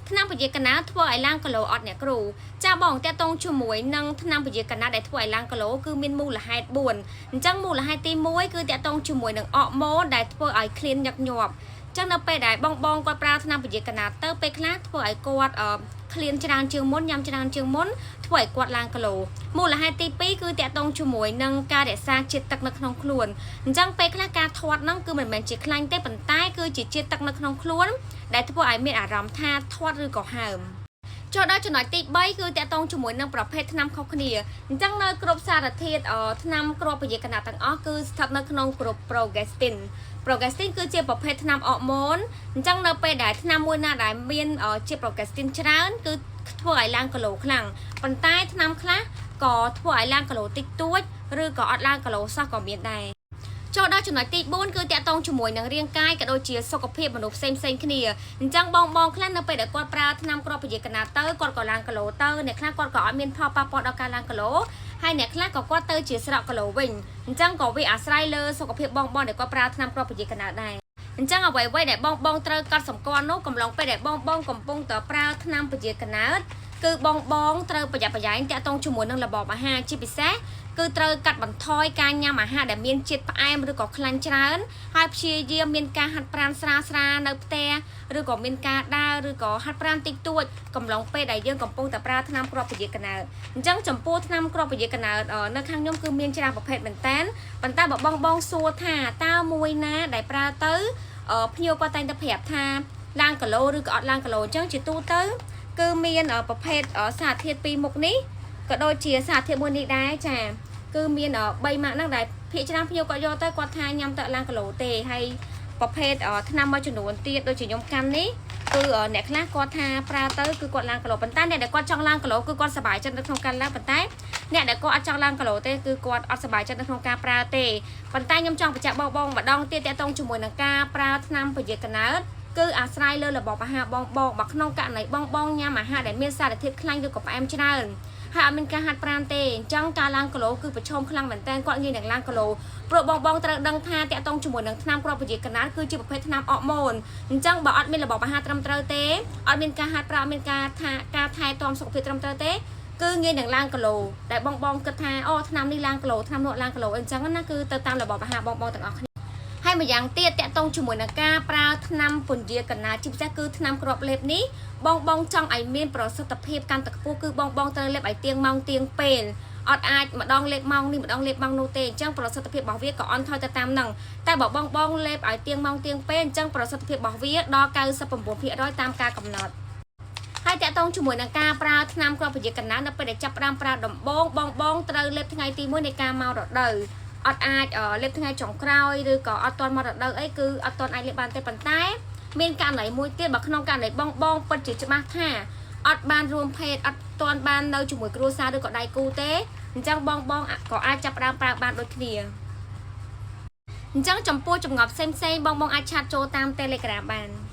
ថ្នាំពជាកណាធ្វើឲ្យឡើងគីឡូអត់អ្នកគ្រូចាបងតាក់ទងជាមួយនឹងថ្នាំពជាកណាដែលធ្វើឲ្យឡើងគីឡូគឺមានមូលហេតុ4អញ្ចឹងមូលហេតុទី1គឺតាក់ទងជាមួយនឹងអរម៉ូនដែលធ្វើឲ្យឃ្លានញឹកញាប់ចឹងនៅពេលដែលបងបងគាត់ប្រើថ្នាំពជាកណាទៅពេលខ្លះធ្វើឲ្យគាត់អឺឃ្លានច្រើនជាងមុនញ៉ាំច្រើនជាងមុនធ្វើឲ្យគាត់ឡើងគីឡូមូលហេតុទី2គឺតាក់ទងជាមួយនឹងការរក្សាជាតិទឹកនៅក្នុងខ្លួនអញ្ចឹងពេលខ្លះការធាត់ហ្នឹងគឺមិនមែនជាខ្លាញ់ទេប៉ុន្តែគឺជាជាតិទឹកនៅក្នុងខ្លួនដែលធ្វើឲ្យមានអារម្មណ៍ថាធាត់ឬក៏ហើមចូលដល់ចំណុចទី3គឺតាក់ទងជាមួយនឹងប្រភេទថ្នាំខុសគ្នាអញ្ចឹងនៅគ្រប់សារធាតុថ្នាំគ្រាប់ពជាកណៈទាំងអស់គឺស្ថិតនៅក្នុងក្រុម progestin។ Progestin គឺជាប្រភេទថ្នាំអរម៉ូនអញ្ចឹងនៅពេលដែលថ្នាំមួយណាដែលមានជា progestin ច្រើនគឺធ្វើឲ្យឡើងគីឡូខ្លាំងប៉ុន្តែថ្នាំខ្លះក៏ធ្វើឲ្យឡើងគីឡូតិចតួចឬក៏អត់ឡើងគីឡូសោះក៏មានដែរចូលដល់ចំណុចទី4គឺតាក់ទងជាមួយនឹងរាងកាយក៏ដូចជាសុខភាពមនុស្សផ្សេងផ្សេងគ្នាអញ្ចឹងបងបងខ្លះនៅពេលដែលគាត់ប្រើថ្នាំគ្រាប់ពជាកណាទៅគាត់ក៏ឡើងគីឡូទៅអ្នកខ្លះគាត់ក៏អត់មានផលប៉ះពាល់ដល់ការឡើងគីឡូហើយអ្នកខ្លះក៏គាត់ទៅជាស្រកគីឡូវិញអញ្ចឹងក៏វាអាស្រ័យលើសុខភាពបងបងដែលគាត់ប្រើថ្នាំគ្រាប់ពជាកណាដែរអញ្ចឹងអ្វីៗដែលបងបងត្រូវកត់សម្គាល់នោះកំឡុងពេលដែលបងបងកំពុងតែប្រើថ្នាំពជាកណើតគឺបងបងត្រូវប្រយ័ត្នប្រយែងតាក់ទងជាមួយនឹងរបបអាហារជាពិសេសគឺត្រូវកាត់បន្ថយការញ៉ាំអាហារដែលមានជាតិផ្អែមឬក៏ខ្លាញ់ច្រើនហើយព្យាយាមមានការហាត់ប្រាណស្រាលស្រាលនៅផ្ទះឬក៏មានការដើរឬក៏ហាត់ប្រាណតិចតួចកំឡុងពេលដែលយើងកំពុងតែប្រើថ្នាំគ្រាប់ពជាកណើតអញ្ចឹងចំពោះថ្នាំគ្រាប់ពជាកណើតនៅខាងខ្ញុំគឺមានច្រើនប្រភេទមែនតើប៉ុន្តែបើបងបងសួរថាតើមួយណាដែលប្រើទៅភ្ញៀវគាត់តែងតែប្រាប់ថាឡើងគីឡូឬក៏អត់ឡើងគីឡូអញ្ចឹងជាទូទៅគឺមានប្រភេទសារធាតុពីរមុខនេះក៏ដូចជាសារធាតុមួយនេះដែរចាគឺមាន3ម៉ាកហ្នឹងដែលភាគច្រើនភ្ញៀវគាត់យកទៅគាត់ថាញ៉ាំទៅឡើងគីឡូទេហើយប្រភេទថ្នាំមួយចំនួនទៀតដូចជាខ្ញុំកាន់នេះគឺអ្នកខ្លះគាត់ថាប្រើទៅគឺគាត់ឡើងគីឡូប៉ុន្តែអ្នកដែលគាត់ចង់ឡើងគីឡូគឺគាត់សប្បាយចិត្តនៅក្នុងការឡើងប៉ុន្តែអ្នកដែលគាត់អត់ចង់ឡើងគីឡូទេគឺគាត់អត់សប្បាយចិត្តនៅក្នុងការប្រើទេប៉ុន្តែខ្ញុំចង់បញ្ជាក់បងបងម្ដងទៀតតាក់ទងជាមួយនឹងការប្រើថ្នាំពជាកណើតគឺអាស្រ័យលើរបបអាហារបងបងបើក្នុងករណីបងបងញ៉ាំអាហារដែលមានសារធាតុខ្លាញ់ឬក៏ផ្អែមច្រើនហើយអត់មានការហាត់ប្រាណទេអញ្ចឹងការឡើងគីឡូគឺប្រឈមខ្លាំងមែនតើគាត់ងាយនឹងឡើងគីឡូព្រោះបងបងត្រូវដឹងថាតាក់ទងជាមួយនឹងថ្នាំគ្រាប់ពជាកណាតគឺជាប្រភេទថ្នាំអរម៉ូនអញ្ចឹងបើអត់មានរបបអាហារត្រឹមត្រូវទេអត់មានការហាត់ប្រាណអត់មានការថាការថែទាំសុខភាពត្រឹមត្រូវទេគឺងាយនឹងឡើងគីឡូតែបងបងគិតថាអូថ្នាំនេះឡើងគីឡូថ្នាំនោះឡើងគីឡូអញ្ចឹងណាគឺទៅតាមរបបអាហារបងបងទាំងអស់គ្នាហើយម្យ៉ាងទៀតតាក់ទងជាមួយនឹងការប្រើថ្នាំពន្យាកណាជាពិសេសគឺថ្នាំគ្រាប់លេបនេះបងបងចង់ឲ្យមានប្រសិទ្ធភាពកាន់តែខ្ពស់គឺបងបងត្រូវលេបឲ្យទៀងម៉ោងទៀងពេលអត់អាចម្ដងលេបម៉ោងនេះម្ដងលេបម៉ោងនោះទេអញ្ចឹងប្រសិទ្ធភាពរបស់វាក៏អន់ថយទៅតាមនឹងតែបើបងបងលេបឲ្យទៀងម៉ោងទៀងពេលអញ្ចឹងប្រសិទ្ធភាពរបស់វាដល់99%តាមការកំណត់ហើយតាក់ទងជាមួយនឹងការប្រើថ្នាំគ្រាប់ពជាកណានៅពេលដែលចាប់ផ្ដើមប្រើដំបូងបងបងត្រូវលេបថ្ងៃទី1នៃការមករដូវអត់អាចលេបថ្ងៃចុងក្រោយឬក៏អត់ទាន់មករដូវអីគឺអត់ទាន់អាចលេបបានទេប៉ុន្តែមានករណីមួយទៀតបើក្នុងករណីបងបងពិតជាច្បាស់ថាអត់បានរួមភេទអត់ទាន់បាននៅជាមួយគ្រួសារឬក៏ដៃគូទេអញ្ចឹងបងបងក៏អាចចាប់ផ្ដើមប្រើបានដូចគ្នាអញ្ចឹងចំពោះចម្ងល់ផ្សេងផ្សេងបងបងអាច chat ចូលតាម Telegram បាន។